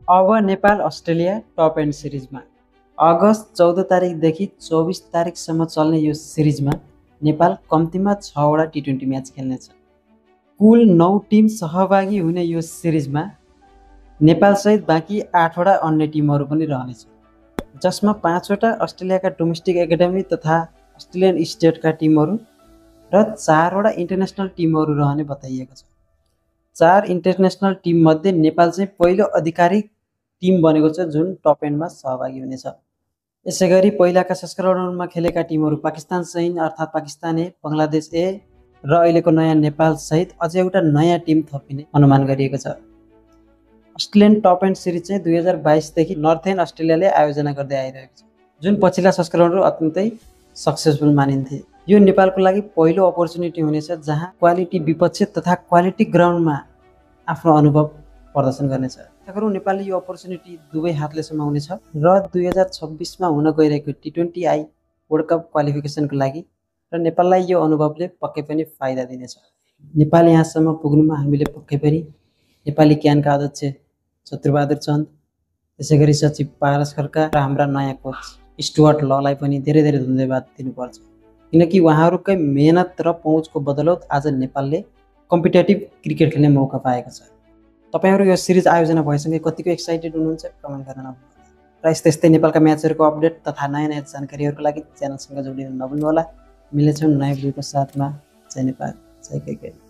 अब Nepal Australia top and सिरिजमा अगस्त 14 तारिकदेखि 24 तारिकसम्म चल्ने यो सिरिजमा नेपाल कम्तीमा 6वटा टी20 म्याच खेल्नेछ। कुल 9 टिम सहभागी हुने यो सिरिजमा नेपालसहित बाँकी 8वटा अन्य टिमहरू पनि रहनेछ, जसमा 5वटा अस्ट्रेलियाका डोमेस्टिक एकाडेमी तथा अस्ट्रेलियन स्टेटका टिमहरू र 4वटा इन्टरनेसनल टिमहरू रहने बताइएको छ। 4 इन्टरनेसनल टिममध्ये नेपाल चाहिँ पहिलो आधिकारिक टिम बनेको छ जुन टप एन्डमा सहभागी हुनेछ। यसैगरी पहिलाका संस्करणहरूमा खेलेका टिमहरू पाकिस्तान सहित अर्थात् पाकिस्तान ए, बङ्गलादेश ए र अहिलेको नयाँ नेपाल सहित अझै एउटा नयाँ टिम थपिने अनुमान गरिएको छ। अस्ट्रेलियन टप एन्ड सिरिज चाहिँ 2022 देखि नर्थर्न अस्ट्रेलियाले आयोजना गर्दै आइरहेको छ, जुन पछिल्ला संस्करणहरू अत्यन्तै सक्सेसफुल मानिन्थे। यो नेपालको लागि पहिलो अपर्च्युनिटी हुनेछ जहाँ क्वालिटी विपक्ष तथा क्वालिटी ग्राउन्डमा आफ्नो अनुभव प्रदर्शन गर्नेछ। आशा गरौँ नेपालले यो अपर्च्युनिटी दुवै हातले समाउनेछ र 2026मा हुन गइरहेको टी20I वर्ल्ड कप क्वालिफिकेसनको लागि र नेपाललाई यो अनुभवले पक्कै पनि फाइदा दिनेछ। नेपाल यहाँसम्म पुग्नुमा हामीले पक्कै पनि नेपाली क्यानका अध्यक्ष चतुरबहादुर चन्द, त्यसैगरी सचिव पारस खड्का र हाम्रा नयाँ कोच स्टुअर्ट ललाई पनि धेरै धेरै धन्यवाद दिनुपर्छ, किनकि उहाँहरूकै मेहनत र पहुँचको बदौलत आज नेपालले कम्पिटेटिभ क्रिकेट खेल्ने मौका पाएको छ। तपाईहरु यो सिरिज आयोजना भएसँगै कतिको एक्साइटेड हुनुहुन्छ कमेन्ट गर्न नभुल्नुहोला र यस्तै यस्तै नेपालका म्याचहरूको अपडेट तथा नयाँ नयाँ जानकारीहरूको लागि च्यानलसँग जोडिन नभुल्नुहोला। मिल्नेछौँ नयाँ भिडियोको साथमा। जय नेपाल, जय क्रिकेट।